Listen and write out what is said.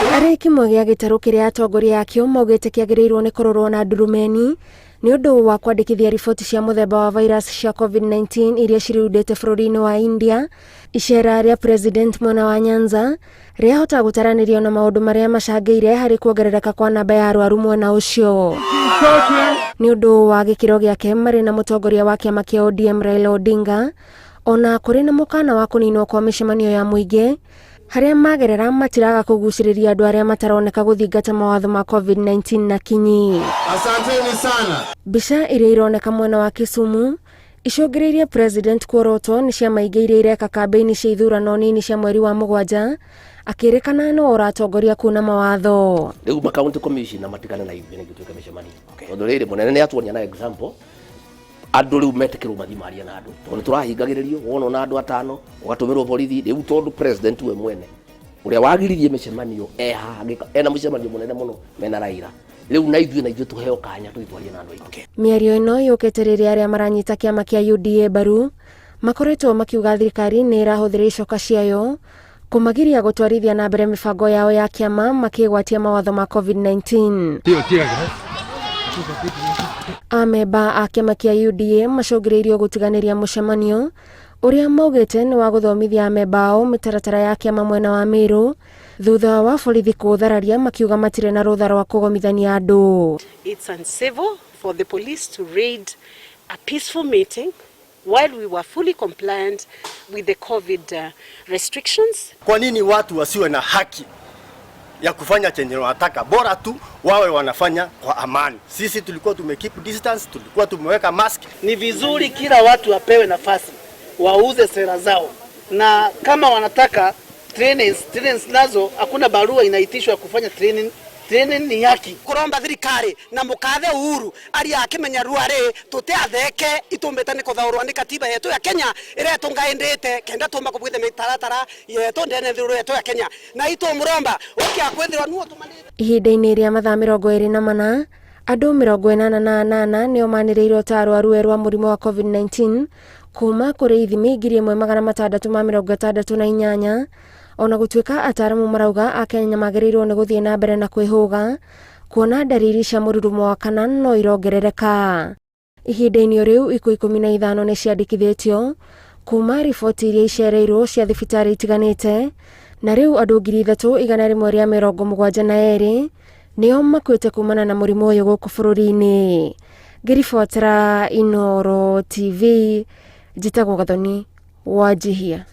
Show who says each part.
Speaker 1: Arĩ kĩmwe gĩa gĩtarũ kĩrĩa atongoria akĩo maugĩte kĩagĩrĩirwo nĩ kũrorwo na ndurumeni nĩ ũndũ wa kwandĩkithia riboti cia mũthemba wa virus cia COVID-19 iria cirundĩte bũrũri-inĩ wa India. Icera rĩa president mwena wa Nyanza rĩahota gũtaranĩrio na maũndũ marĩa macangĩire harĩ kuongerereka kwa namba ya arwaru mwena ũcio. Nĩ ũndũ wa gĩkĩro gĩake marĩ na mũtongoria wa kĩama kĩa ODM Raila Odinga, ona kũrĩ na mũkana wa kũninwo kwa mĩcemanio ya mũingĩ, harĩa magerera matiraga kũgucĩrĩria andũ arĩa mataroneka gũthingata mawatho ma COVID-19 na kinyi.
Speaker 2: Asanteni sana.
Speaker 1: Mbica iria ironeka mwena wa Kisumu icũngĩrĩirie president kuorotwo nĩ ciama ingĩ iria ireka kambĩini cia ithurano nini cia mweri wa mũgwanja, akĩrĩkana nĩwe ũratongoria kuna mawatho.
Speaker 3: Rĩu ma county commissioner matigane na ithuĩ nĩguo twĩke mĩcemanio, tondũ rĩrĩ mũnene nĩ atuonia na example andũ rĩu metĩkĩrwo mathiĩ marie na andũ, tondũ nĩ tũrahingagĩrĩrio wona na andũ atano ũgatũmĩrwo borithi. Rĩu tondũ president we mwene ũrĩa wagiririe mĩcemanio e haha ena mũcemanio mũnene mũno mena Raila, rĩu na ithuĩ tũheo kanya tũthiĩ twarie na andũ aitũ.
Speaker 1: Mĩario ĩno yũkĩte rĩrĩa arĩa maranyita kĩama kĩa UDA mbaru makoretwo makiuga thirikari nĩ ĩrahũthĩra icoka ciayo kũmagiria gũtwarithia na mbere mĩbango yao ya kĩama makĩgwatia mawatho ma COVID-19. Amemba a kĩama kĩa UDA macũngĩrĩirio gũtiganĩria mũcemanio ũrĩa maugĩte nĩ wa gũthomithia amemba ao mĩtaratara ya kĩama mwena wa Meru, thutha wa borithi kũũthararia makiuga matirĩ na rũtha rwa kũgomithania andũ.
Speaker 4: It's uncivil for the police to raid a peaceful meeting while we were fully compliant with the COVID restrictions.
Speaker 2: Kwa nini watu wasiwe na haki ya kufanya chenye wanataka? Bora tu wawe wanafanya kwa amani. Sisi tulikuwa tume keep distance, tulikuwa tumeweka mask.
Speaker 5: Ni vizuri kila watu wapewe nafasi wauze sera zao, na kama wanataka trainings, trainings nazo hakuna barua inaitishwa kufanya training. Training ni haki.
Speaker 6: Kuromba thirikari na mukathe Uhuru aria akimenya ruari tutiatheke itumbite ni kuthaurwa ni katiba yetu ya Kenya iria tungaindite kenda tumba kubwithe mitaratara yetu ndene thuru yetu ya Kenya na itumuromba ukia kwithirwa nuo tumanite.
Speaker 1: Ihinda-inĩ rĩa mathaa 24, andũ 88 nĩo manĩrĩirwo ta arwaru erũ a mũrimũ wa COVID-19 kuma kũrĩ ithimi 1668, ona gũtuĩka ataramu marauga akenya magĩrĩirwo nĩ gũthiĩ na mbere na kwĩhũga kuona ndariri cia mũrurumo wa kana no irongerereka. Ihinda-inĩ o rĩu, ikuũ 15 nĩ ciandĩkithĩtio kuma riboti iria icereirwo cia thibitarĩ itiganĩte, na rĩu andũ 3172 nĩo makuĩte kumana na mũrimũ ũyũ gũkũ bũrũri-inĩ. Ngĩribotera Inooro TV, njĩtagwo Gathoni Wanjihia.